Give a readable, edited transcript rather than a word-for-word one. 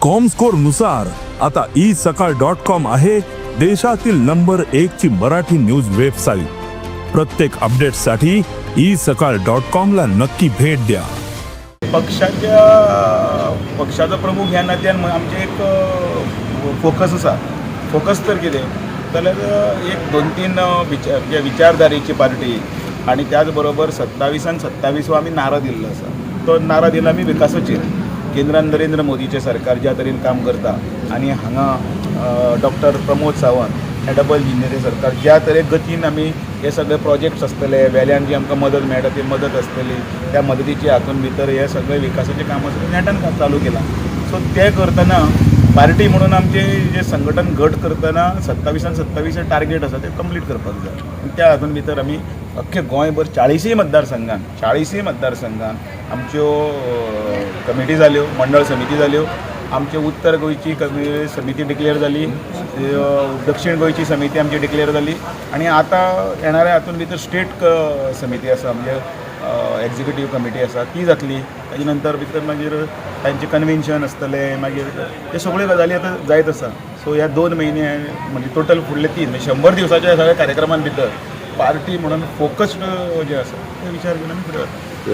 Comscore नुसार आता E सकाळ डॉट कॉम आहे देशातील नंबर एक ची मराठी न्यूज वेबसाईट. प्रत्येक अपडेटसाठी ई सकाळ डॉट कॉम ला नक्की भेट द्या. पक्षाचो प्रमुख ह्या नात्यान आमचें एक फोकस आसा. फोकस तर कितें जाल्यार एक दोन तीन विचार, म्हणजे विचारधारेची पार्टी आनी त्याच बरोबर 27आन 27 हो आमी नारो दिल्लो आसा. तो नारो दिला आमी विकासाचेर. केंद्रान नरेंद्र मोदीचें सरकार ज्या तरेन काम करता आनी हांगा डॉक्टर प्रमोद सावंत हे डबल इंजिनाचें सरकार ज्या तरेन गतीन आमी हे सगळे प्रोजेक्ट्स आसतले, वेल्यान जी आमकां मदत मेळटा ती मदत आसतली, त्या मदतीची हातून भितर हे सगळे विकासाचें काम आसा नेटान चालू केलां. सो तें करतना पार्टी म्हणून आमचें जें संघटन घट करतना 27आन 27 हे टार्गेट आसा तें कंप्लीट करपाक जाय आनी त्या हातून भितर आमी अख्खे गोंयभर 40य मतदारसंघान, 40य मतदारसंघान आमच्यो कमिटी जाल्यो, मंडळ समिती जाल्यो. आमचे उत्तर गोंयची कमी समिती डिक्लेअर जाली, दक्षिण गोंयची समिती आमची डिक्लेअर जाली आनी आतां येणाऱ्या हातून भितर स्टेट समिती आसा, म्हणजे एक्झिक्युटीव कमिटी आसा, ती जातली. ताजे नंतर भितर मागीर तांचें कन्वेन्शन आसतलें. मागीर ते सगळ्यो गजाली आतां जायत आसा. सो ह्या 2 म्हयने, म्हणजे टोटल फुडले तीन, म्हणजे 100 दिवसाच्या सगळ्या कार्यक्रमान भितर पार्टी म्हणून फोकस्ड जे आसा ते विचार घेवन आमी फुडें वता.